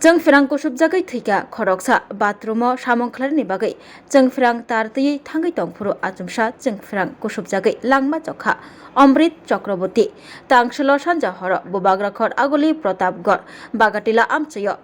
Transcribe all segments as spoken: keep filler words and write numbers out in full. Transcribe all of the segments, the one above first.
Chwngphrang kusubjagwi thwikha khoroksa, bathroom-o samung khlainani bagwi chwngphrang tar twiwi thangwi tongphuru achomsa chwngphrang kusubjagwi langma chokha Omrit Chakraborty. Tangselo sanja horo Bubagrakhor Aguli Pratapgarh Bagatila amchaio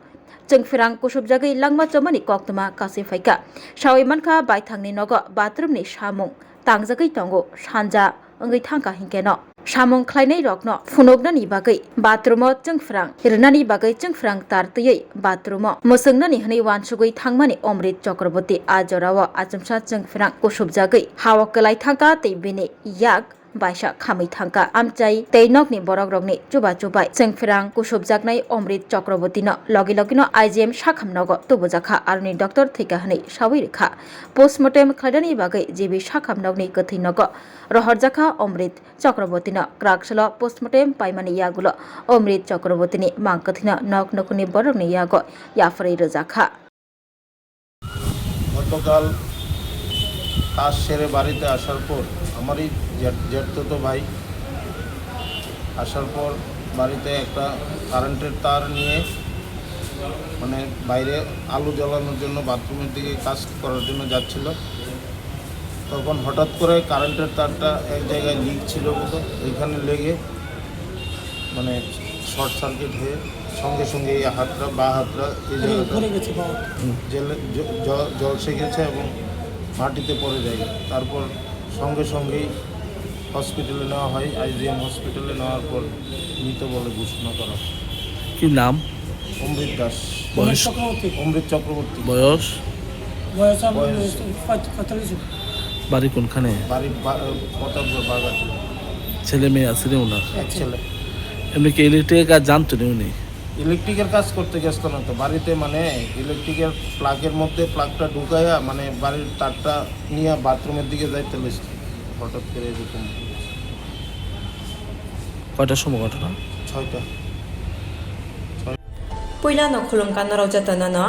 chwngphrang kusubjagwi langma chomani koktwma kasui phaikha. Sawi mankha baithangni nogo bathroom-ni samung tangjagwi tongo, sanja wngwi thangkha hinkhe no samung khlainai rokno phunuknani bagwi bathroom-o chwngphrang rwnani bagwi chwngphrang tar twiwi bathroom-o mwswngnani hwnwi uansugwi thangmani Omrit Chakraborty a jorao achomsa chwngphrang kusubjagwi ha-o kwlai thangkha tei bini yak baisa khamwi thangkha. Amchai tei nokni borokrokni chuba chubai chwngphrang kusubjaknai Omrit Chakrabortyno logi logino I G M sakham nogo tubujakha, aroni doctor thwikha hwnwi sawi rwkha. Postmortem khlainani bagwi G B sakham nokni kwthwi nogo rohorjakha Omrit Chakrabortyno. Kraksalo postmortem paimani yagulo Omrit Chakrabortyni mang kwthwino nok nukhungni borokni yago yapharwi rwjakha. গতকাল কাজ সেরে বাড়িতে আসার পর আমারই জেঠ-, জেঠতুতো ভাই আসার পর বাড়িতে একটা কারেন্টের তার নিয়ে, মানে, বাইরে আলো জ্বালানোর জন্য, বাথরুমের দিকে কাজ করার জন্য যাচ্ছিল। তখন হঠাৎ করে কারেন্টের তারটা এক জায়গায় লিক ছিল মতো, ওইখানে লেগে, মানে, শর্ট সার্কিট হয়ে সঙ্গে সঙ্গে এই হাতটা, বা হাতটা, এই জায়গাটা ধরে গেছে বাবা। জেলে-, জ-, জ-, জলসে গেছে এবং মাটিতে পড়ে যায়। তারপর সঙ্গে সঙ্গেই হসপিটালে নেওয়া হয়, আইজিএম হসপিটালে নেওয়ার পর মৃত বলে ঘোষণা করা হয়। কি নাম? অমৃত দাস। বয়স? চক্রবর্তী। অমৃত চক্রবর্তী। বয়স? বয়স আমার বয়স? পঁচ-, পঁয়তাল্লিশ। বাড়ি কোনখানে? বাড়ি বা-, প্রতাপগড় বাগাতি। ছেলে মেয়ে আছে নি ওনার? এক ছেলে। এমনি কি ইলেকট্রিকের কাজ জানতো নি উনি? ইলেকট্রিকের কাজ করতে গেছিল না তো, বাড়িতে, মানে, ইলেকট্রিকের প্লাগের মধ্যে প্লাগটা ঢুকাইয়া, মানে, বাড়ির তারটা নিয়ে বাথরুমের দিকে যাইতে লেগেছে। হঠাৎ করে এরকম। কয়টার সময় ঘটনা? ছয়টা। Puilano khulumkha norok jotono no.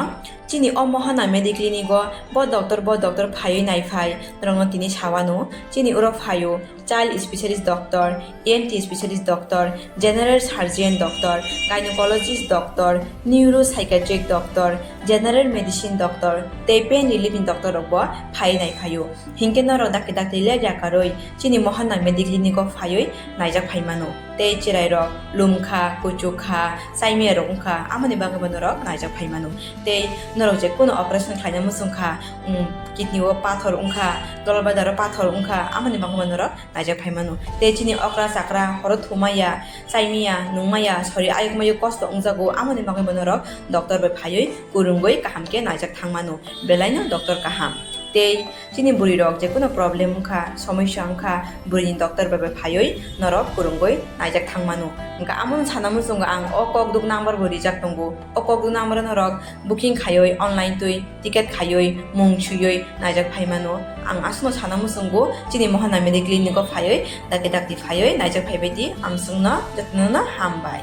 Chini o Mohana Mediclinic o bo doctor, bo doctor phaiwi naiphai norokno tini sawano. Chini oro phaio child specialist doctor, E N T specialist doctor, general surgeon doctor, gynecologist doctor, neuropsychiatric doctor, general medicine doctor tei pain relief ni doctor rok bo phaiwi naiphaio. Hinkhe norok dakti dakti ler yakarwi chini Mohana Mediclinic o phaiwi naijak phaimano. Tei chwrairok lumkha, kuchukha, chaimiyarok wngkha, amoni bagwibo norok naijak phaimano. Tei norok je kunu operation khlaina muchungkha, um, kidney o pathor wngkha, gallbladder o pathor wngkha, amoni bagwibo norok naijak phaimano. Tei chini okra chakra horo thumaya, chaimaya, nungmaya, sori ayukmaya kosto wngjago, amoni bagwibo norok doctor bai phaiwi kwrwngwi kaham khe naijak thangmano. Belaino doctor kaham. Tei chini bwrwi rok je kunu problem wngkha, somosya wngkha, bwrwini doctor bai bai phaiwi norok kwrwngwi naijak thangmano. Hwnkha amono sana muchungo ang o kokduk number bo rijak tongo. O kokduk number o norok booking khaiwi online twi ticket khaiwi mung swiwi naijak phaimano. Ang aswkno sana muchungo chini Mohana Mediclinic o phaiwi dakti dakti phaiwi naijak phaibai di, ang chwngno jotono no hambai.